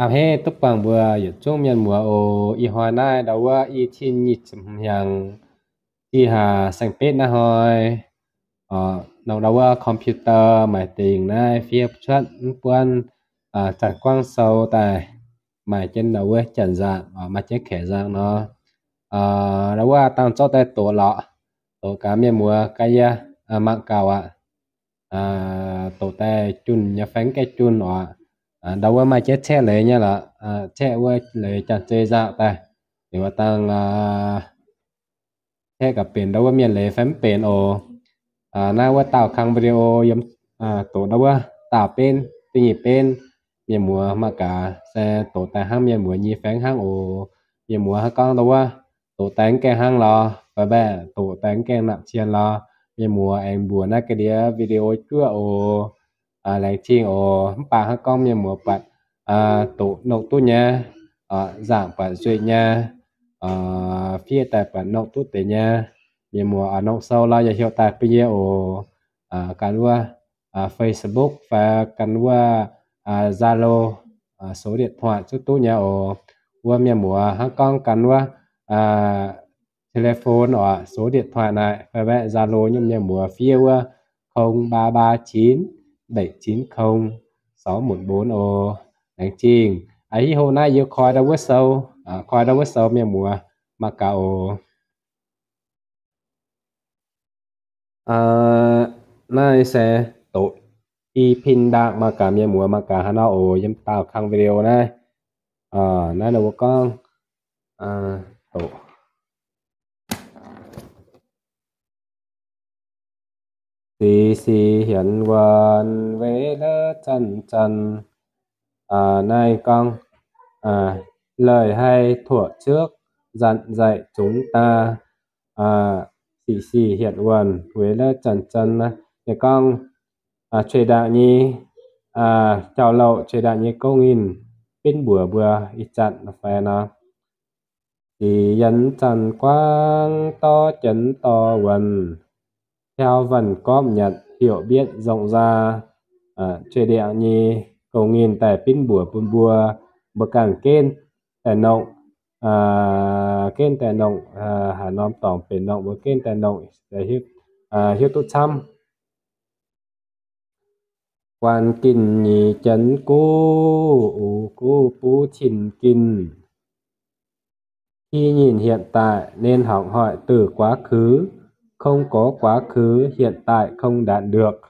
A'hneiv duqv buangh mbuo yietc zungv mienh muoz oc. Ih hnoi naaiv ndau wuov i cin nyic ziepc hnyangx, ih hnoi saeng-betv naaiv hnoi, nongc ndau wuov computer maaih dingc naaiv fiev cuotv mv buonv Janx-Guangv sou daaih, maaih jienv ndau wuov Janx nzangc, maaih jienv Kaeqv nzangc nor. Ndau wuov dangh zorqv daaih doqc lorqc, doqc gaax mienh muoz gaax yie mangc gaax aqv. Doqc daaih junh nyei fai mv gaengh junh oc. Ndau wuov maaih jienv caeqv leiz nyei lorqc, caeqv wuov leiz Janx-Zei nzangc daaih, liuz dangh caeqv gaax benx ndau wuov mienh leiz fai mv benx oc. Naaiv wuov daauh kang video yiem doqc ndau wuov daauh benv, da'nyeic benv, mienh muoz mangc gaax se doqc daaih hnangv mienh muoz nyei fai mv hnangv oc. Mienh muoz hnangv gorngv ndau wuov doqc daaih mv gaengh hnangv lorz, fai mbaeqc doqc daaih mv gaengh nangc cien lorz, mienh muoz aengx mbuox naaiv ga'ndiev video juoqv oc. Laengz zingh oc. Mv baac hnangv gorngv mienh muoz buatc doqc nongh duqv nyei, nzangc buatc nzueic nyei, fiev daaih buatc nongh duqv deix nyei, mienh muoz nongh sou lorz yaac heuc daaih bun yie oc. Gan wuov Facebook fai gan wuov Zalo, số điện thoại zuqc duqv nyei oc. Wuov mienh muoz hnangv gorngv gan wuov telephone oc, số điện thoại naaic fai mbaeqc Zalo nyei mienh muoz fiev wuov không ba ba chín bảy chín không sáu một bốn oc. Laengz zingh. Ih hnoi naaiv yie koi ndau wuov sou, koi ndau wuov sou mienh muoz mangc gaax oc. Naaiv se doqc i pin ndaangc mangc gaax mienh muoz mangc gaax haaix nor oc. Yiem daauh kang video naaiv, naaiv ninh mbuo gorngv doqc Sic sic hienx wuonh 为了战争. Naaiv gorngv, lợi hay thuở trước dặn dạy chúng ta. Sic sic hienx wuonh 为了战争 naaiv gorngv cuei ndaangc nyei jauv-louc, cuei ndaangc nyei gong-ninh, benx mbuox mbuo ih zanc fai nor. Sic yienx zanc guangc dorh jienv dorh wuonh, hiau wuonh gorpv nyatc heuc mbietv nzongh nzaa. Cuei ndaangc nyei gong-ninh daaih benx mbuox bun mbuo, mbuo ganh genv daaih nongh, genv daaih nongh, haaix norm dorngx benx nongh mbuo genv daaih nongh, hiuv duqv camv. Guanh ginh nyei jienv guv, uv guv buv cin ginh. Khi nhìn hiện tại nên học hỏi từ quá khứ, không có quá khứ hiện tại không đạt được.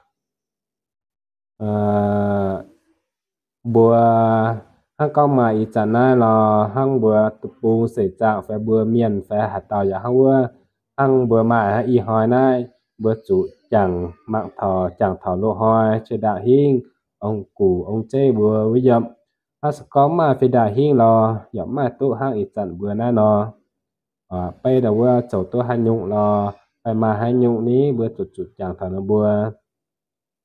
Mbuo hnangv gorngv maaih ih zanc naaiv lorz, hnangv mbuo deic-bung seix zaangc fai mbuo mienh fai haaix dauh yaac hnangv wuov, hnangv mbuo maaih hnangv ih hnoi naaiv, mbuo zuqc jangx mangc taux, jangx taux loz-hnoi cuei ndaangc hingv, ong-gux ong-zeiv mbuo wuov yiem. Hnangv se gorngv maaih fei ndaangc hingv lorz, yaac maaih duqv hnangv ih zanc mbuo naaiv nor. Beiv ndau wuov zoux duqv haaix nyungc lorz, fai maaih haaix nyungc ni mbuo zuqc zuqc jangx taux ninh mbuo.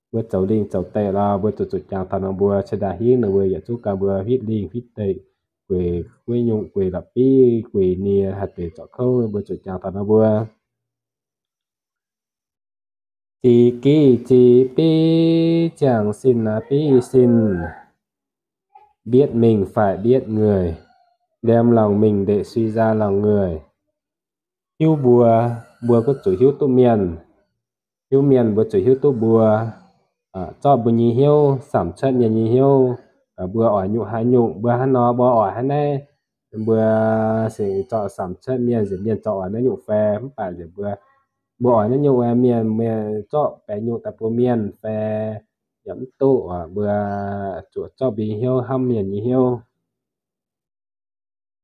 Mbuo zoux lingh zoux deic lorz, mbuo zuqc zuqc jangx taux ninh mbuo cuei ndaangc hingv, ninh mbuo yietc zungv gan mbuo huitv lingh huitv deic, gueic gueiv nyungc, gueic la'bieiv, gueic nie, haih deix zorqv kouv, mbuo zuqc jangx taux ninh mbuo. Zix gih zix biv, ziangh sin biv sin, biết mình phải biết người, liêm lòng mình để suy ra lòng người. Hiuv mbuo, mbuo gorngv zuqc hiuv duqv mienh. Hiuv mienh, mbuo zuqc hiuv duqv mbuo. Zorqv mbuo nyei hnyouv samx cuotv mienh nyei hnyouv. Mbuo oix nyungc haaix nyungc, mbuo hnangv nor, mbuo oix hnangv naaiv, mbuo se zorqv samx cuotv mienh, nzengc mienh zorqv oix naaiv nyungc fai mv baac nzengc mbuo, mbuo oix naaiv nyungc, mienh, mienh zorqv baeqc nyungc daaih bun mienh fai yaac mv duqv oc. Mbuo zuqc zorqv mbuo nyei hnyouv hnamv mienh nyei hnyouv.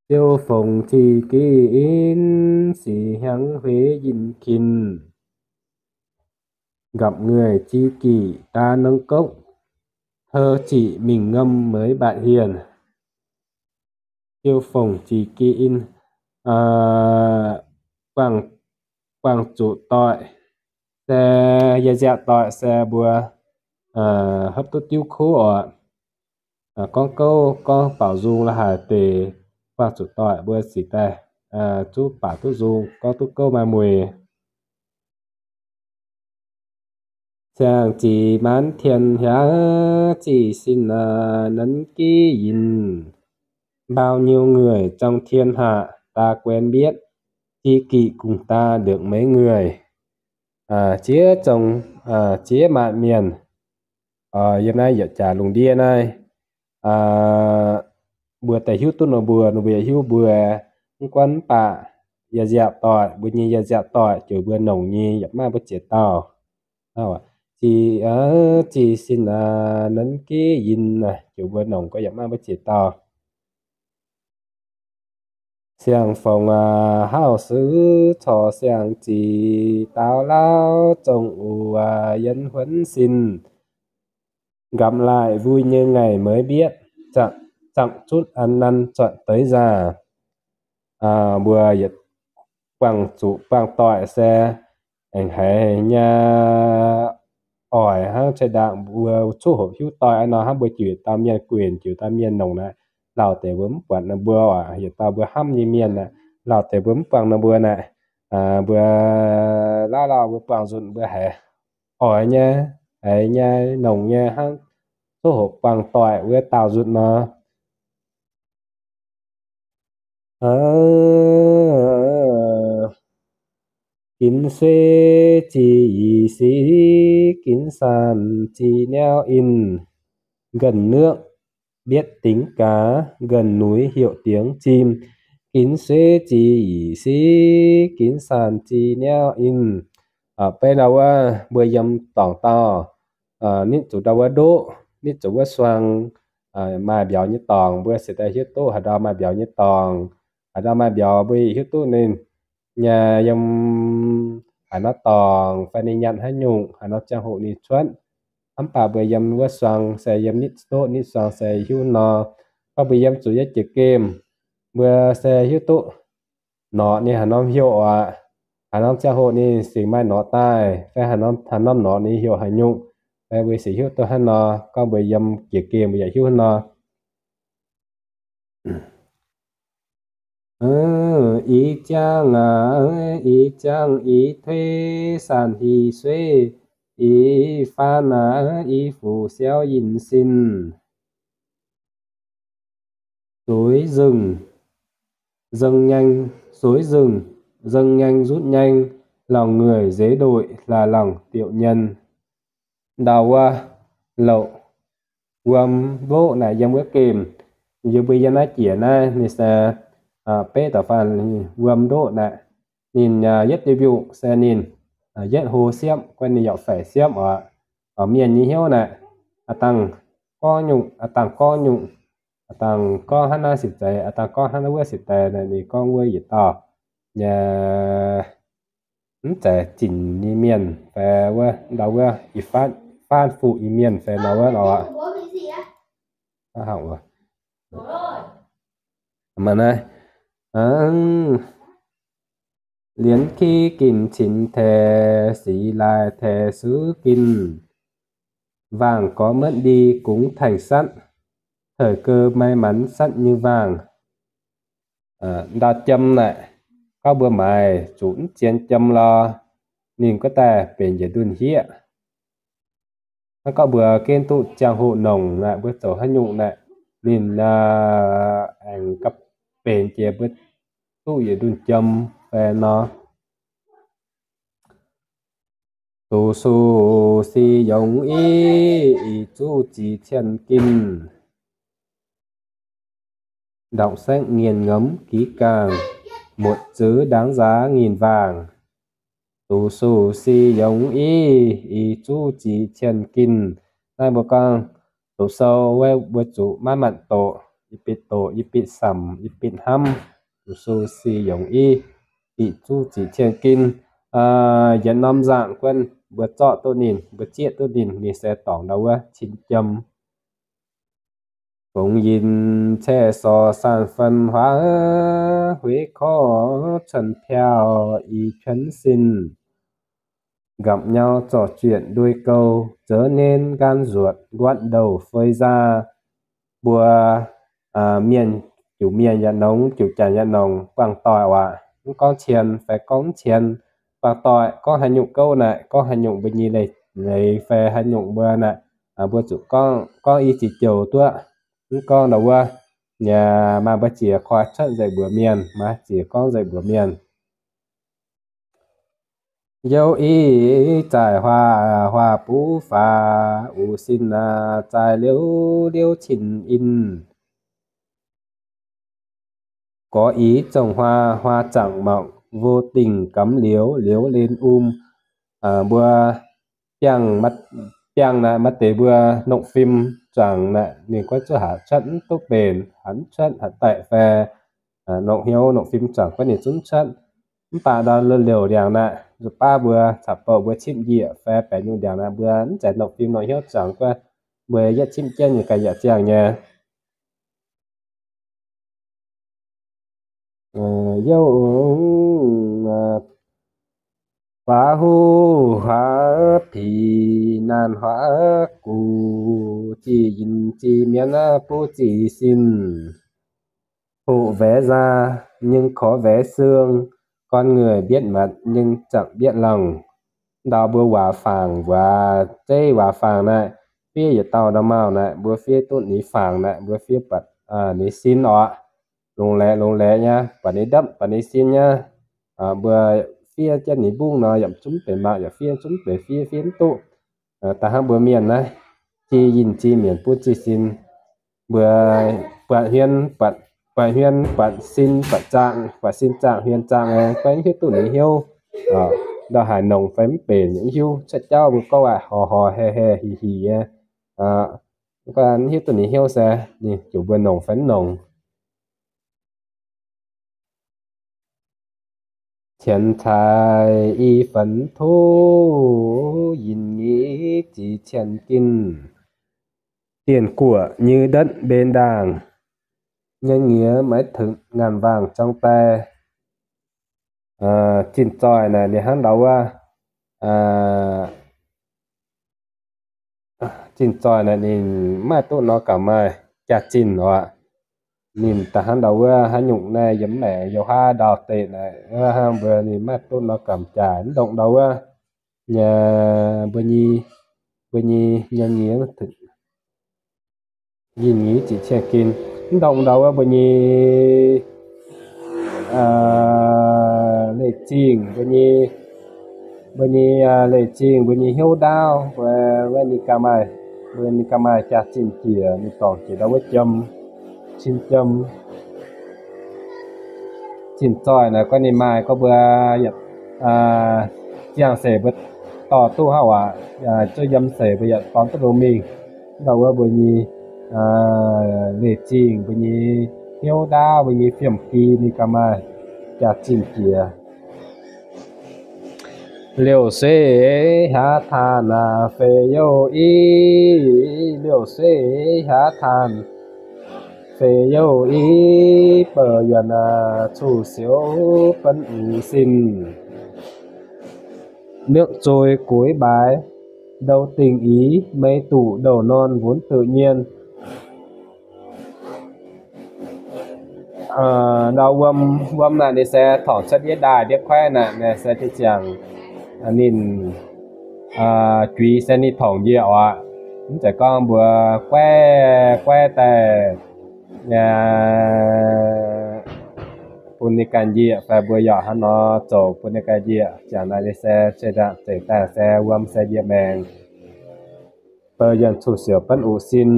Siou fongc zic gih in, sic hnyangx hueix yinh kin. Gặp người tri kỷ ta nâng cốc, thơ chỉ mình ngâm mới bạt hiền. Siou fongc zic gih in, buangh zuqc doic se, yie nziaauc doic se mbuo hopv duqv diuv kuv oc. Gorngv gouv gorngv baaux nzung la'haic deix, buangh zuqc doic mbuo zic daaih zuqc baac duqv nzung, gorngv duqv gouv maaih mueic. Siang-zinh mãn tien hiaangx, zinh sin nanv giv yinh. Bao nhiêu người trong thiên hạ ta quen biết, tri kỷ cùng ta được mấy người. Ziex zong, ziex maanc mienh, yiem naaiv yietc jaax lungh ndiev naaiv, mbuo daaih hiuv duqv nor mbuo, nor mbuo yaac hiuv mbuo. Mv gunv mv baac yaac nziaauc doic, mbuo nyei yaac nziaauc doic, ziouc mbuo nongc nyei yaac maaih mbuo ziex dauh. Zinh, zinh sin nanv giv yinh, ziouc mbuo nongc gorngv yaac maaih mbuo ziex dauh. Siang-fongc hauv sux corc siang-zinh, daux lauv zong uc yien huonv sin. Ngắm lại vui như ngày mới biết, chẳng, chẳng chút ăn năn chọn tới già. Mbuo yietc buangh zuqc buangh doic se aengx haiz nyei oix hnangv. Ceix ndaangc mbuo cuotv hopv hiuv doic aqv nor, hnangv mbuo jiuc dauh mienh guenc, jiuc dauh mienh nongc naaic, lauh deix mbuo mv buatc nor mbuo oc, yietc dauh mbuo hnamv nyei mienh naaic, lauh deix mbuo mv buangh nor mbuo naaic, mbuo lauh lauh mbuo buangh nzunc mbuo haiz oix nyei, haiz nyei nongc nyei hnangv cuotv hopv buangh doic wuov dauh nzunc nor. Kính suế ji ỉ si, kính san ji neo in. Gần nước biết tính cá, gần núi hiểu tiếng chim. Kính suế ji ỉ si, kính san ji neo in. Beiv ndau wuov mbuo yiem dorngc dauh, nitv zuqc ndau wuov ndoqv, nitv zuqc wuov suang, maaih mbiauz nyei dorngc mbuo se daaih hiuv duqv haaix ndau maaih mbiauz nyei dorngc. Haaix ndau maaih mbiauz mbuo hiuv duqv ninh nyei yiem haaix norm dorngc fai ninh nyanc haaix nyungc, haaix norm ziangh hoc ninh cuotv. Mv baac mbuo yiem wuov suang se yiem nitv ndoqv nitv suang se hiuv nor. Gorngv mbuo yiem zuqc yietc jiex gemh, mbuo se hiuv duqv norqc ninh haaix norm heuc aqv. Haaix norm ziangh hoc ninh singx maaih norqc daaih fai haaix norm, haaix norm norqc ninh heuc haaix nyungc, fai mbuo singx hiuv duqv hnangv nor. Gorngv mbuo yiem jiex gemh mbuo yaac hiuv hnangv nor. Ih jangv aqv, ih jangv ih tuix, sanh hih sueiv ih faanv aqv, ih fuqv siauv yinh sin. Suối rừng dâng nhanh, suối rừng dâng nhanh rút nhanh, lòng người dễ đổi là lòng tiểu nhân. Ndau wuov, louc wuom ndoqv naaic yiem wuov gemh, yie mbuo yiem naaiv jiex naaiv ninh se beiv da'faanh wuom ndoqv naaic, ninh yietv diuh mbiungc se ninh yietv hlo siepv, guanh ninh yaac faix siepv oc. Mienh nyei hnyouv naaic, aa dangh gorngv nyungc, aa dangh gorngv nyungc, aa dangh gorngv hnangv naaiv sic zeiz, aa dangh gorngv hnangv naaiv wuov sic zeiz naaic, ninh gorngv wuov yietc dauh nyei mv zeiz zinc nyei mienh fai wuov ndau wuov ih faanv, faanv fuqv nyei mienh fai ndau wuov nor. Lienz kih ginh cin teh, six laaih teh suv ginh. Vàng có mất đi cũng thành sắt, thời cơ may mắn sắt như vàng. Ndau jiem naaic, gorngv mbuo maaiz zuqc mv zien jiem lorz, ninh gorngv daaih benx njiec ndunh hieqv. Hnangv gorngv mbuo ginv duqv ziangh hoc nongc naaic, mbuo zoux haaix nyungc naaic, ninh aengx gapv benx jiex mbuo duqv yietc ndunh jiem fai nor. Dux sux si yongx i, ih zuqv zic cien ginh. Đọc sách nghiền ngẫm kỹ càng, một chữ đáng giá nghìn vàng. Dux sux si yongx i, ih zuqv zic cien ginh. Naaiv mbuo gorngv doqc sou wuov mbuo zuqc maiv manc doqc, yie bitv doqc, yie bitv samx, yie bitv hnamv. Dux sux si yongx i, ih zuqv zic cien ginh. Yietc norm nzaangc guanh mbuo zorqv duqv ninh, mbuo zieqv duqv ninh, ninh se dorngc ndau wuov cin jiem. Fongx yinh caeqv sorc sanh fen huaax, hueiv korv cuon piauv ih cuonv sin. Gặp nhau trò chuyện đôi câu, chớ nên gan ruột ngoắt đầu phơi da. Mbuo mienh, juqc mienh yaac nongx, juqc janx yaac nongx, buangh doic waac, mv gorngv cien fai gorngv mv cien, buangh doic gorngv haaix nyungc gouv naaic, gorngv haaix nyungc mbuo nyei leiz, leiz fai haaix nyungc mbuo naaic, mbuo zuqc gorngv, gorngv i ziex joux duqv, mv gorngv ndau wuov nyei, maaih mbuo ziex koi cuotv nzengc mbuox mienh, maaih ziex gorngv nzengc mbuox mienh. Youv i zaaic huaax, huaax buv faaux, uix sin zaaic liouv, liouv cin in. Gorx i zongh huaax, huaax zaangc mangc, vô tình cắm liếu, liếu lên um. Mbuo biangh, biangh naaic maaih deix mbuo nongc fim zuangx naaic ninh guaiv zuqc haaix cuotv mv duqv mbenc, haaix cuotv haaix daic fai nongc hnyouv nongc fim zuangx guaiv ninh zungv cuotv. Mv baac ndau liouc ndiangx naaic, nzuqc baav mbuo caux bouh mbuo cimv njiec fai baeqc nyungc ndiangx naaic mbuo mv zeiz nongc fim nongc hnyouv zuangx guaiv, mbuo yietv cimv jienv nyei ganh yaac ziangh nyei. Youv huaax huv huaax pic, naanh huaax guv, zih yinh zih mienv buv zih sin. Hụ vẽ da nhưng khó vẽ xương, con người biết mặt nhưng chẳng biết lòng. Ndau mbuo waac fangx, waac zeiv waac fangx naaic, fiev yietc dauh ndau maauh naaic, mbuo fiev duqv ninh fangx naaic, mbuo fiev buatc ninh sin oc. Longx laeqv, longx laeqv nyei, buatc ninh ndopv, buatc ninh sin nyei. Mbuo fiev jienv ninh mbungv nor, yaac zungv benx mangc, yaac fiev zungv benx fiev, fiev mv duqv. Da'hnangv mbuo mienh naaiv, zih yinh zih mienv buv zih sin. Mbuo buatc hmien, buatc hmien, buatc sin, buatc zaangh, buatc sin zaangh, hmien zaangh, mv hiuv duqv ninh hnyouv ndau haaix nongc fai mv benc, mv hiuv. Cuotv jauv mbuo gorngv waac horc horc haeh haeh hic hic nyei, mv hiuv duqv ninh hnyouv se ninh ziouc mbuo nongc fai mv nongc. Qienx caaix i fenx tov, yinh nyic ziqc qienx ginh. Tiền của như đất bên đàng, nhân nghĩa mãi thực ngàn vàng trong tay. Zinh zoih naaic ninh hnangv ndau wuov, zinh zoih naaic ninh maaih duqv nor gaax maaih jaax-zinh oc. Ninh da'hnangv ndau wuov haaix nyungc naaiv yiem maengc youh haav ndau deix naaic, hnangv mbuo ninh maaih duqv nor gaax jaax, mv ndongc ndau wuov nyei, mbuo nyei, mbuo nyei, nyei, nyei, yinh nyic ziqc qienx ginh, mv ndongc ndau wuov mbuo nyei leiz-zingh, mbuo nyei, mbuo nyei leiz-zingh, mbuo nyei hnyouv ndaauv, mbuo, mbuo ninh ganh maaih, mbuo ninh ganh maaih jaax-zinh jiex, ninh dorngc jiex ndau wuov jiem, cin jiem. Zinh zoih naaic gorngv ninh maaih gorngv mbuo yaac ziangh seix mbuo dorh duqv hnangv waac, zuov yiem seix mbuo yaac dorh duqv loz mingh. Ndau wuov mbuo nyei leiz-zingh, mbuo nyei hnyouv ndaauv, mbuo nyei fiem-fim ninh ganh maaih jaax-zinh jiex. Liouh sueiv hiaav taanh feix youh i, liouh sueiv hiaav taanh feix youh i, bouh yuonc cuh siouc benx uc sin. Nước trôi cuối bãi, đâu tình ý, mây tụ đầu non vốn tự nhiên. Ndau wuom, wuom naaic ninh se torngc cuotv ndiev ndaaih ndiev kuaaiv naaic, naaic se ziangh ninh juix se ninh torngc njiec oc. Mv zeiz gorngv mbuo guaiv guaiv daaih bun ninh ganh njiec fai mbuo yaac hnangv nor zoux bun ninh ganh njiec. Ziangh naaic ninh se zengc daaih se wuom se njiec maengc, bouh yuonc cuh siouc benx uc sin.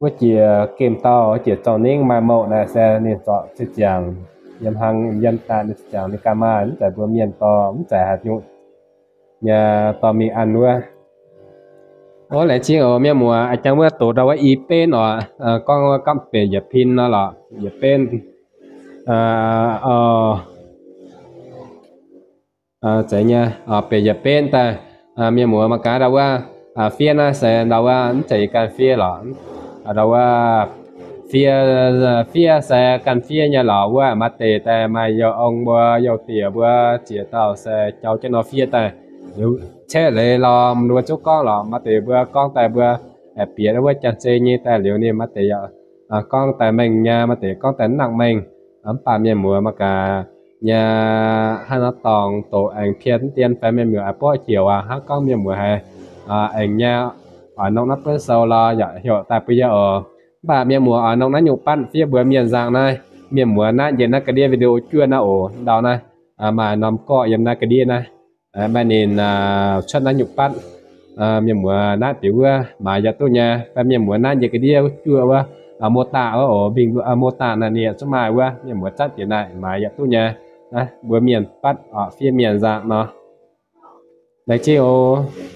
Wuov jiex gemh dauh, wuov jiex zorng ningv maaih mouc naaic se ninh zorqv ziangh yiem hlang yiem daaih, ninh ziangh ninh ganh maaih, mv zeiz mbuo mienh dorh, mv zeiz haaix nyungc nyei dorh mingh an wuov. Ov, laengz zingh oc mienh muoz, a'jang wuov doqc ndau wuov i benv oc, gorngv wuov gamh benx yietc pin nor lorqc, yietc benv. Zeiz nyei, benx yietc benv daaih. Mienh muoz mangc gaax ndau wuov fiev naaiv se ndau wuov mv zeiz yie ganh fiev lorqc. Ndau wuov fiev, fiev se ganh fiev nyei lorqc. Wuov maaih deix daaih maaih youh ong mbuo youh diex mbuo ziex dauh se jauv jienv nor fiev daaih. Liuz caeqv leiz lorqc, mbuo zungv gorngv lorqc. Maaih deix mbuo gorngv daaih mbuo aengx bieqc wuov janx-zei nyei daaih liuz ninh maaih deix yaac gorngv daaih mengh nyei, maaih deix gorngv daaih mv nangc mengh. Mv baac mienh muoz mangc gaax nyei, hnangv nor dorngc doqc aengx pien dien fai mienh muoz aengx borqv heuc aqv. Hnangv gorngv mienh muoz haiz aengx nyei oix nongc naaiv buonv sou lorz yaac heuc daaih bun yie oc. Mv baac mienh muoz oix nongc naaiv nyungc batv fiev mbuox mienh nzangc naaiv, mienh muoz naaiv njiec naaiv ga'ndiev video juoqv naaiv oc, ndau naaiv maaih norm gorqv yiem naaiv ga'ndiev naaiv. Maaih ninh cuotv naaiv nyungc batv, mienh muoz naaiv deix wuov maaiz yaac duqv nyei. Fai mienh muoz naaiv njiec ga'ndiev juoqv wuov, mô tả wuov oc, mô tả naaiv ninh yaac zungv maaih wuov, mienh muoz zatv deix naaiv maaiz yaac duqv nyei. Naaiv mbuox mienh batv oc, fiev mienh nzangc nor. Laengz zingh oc.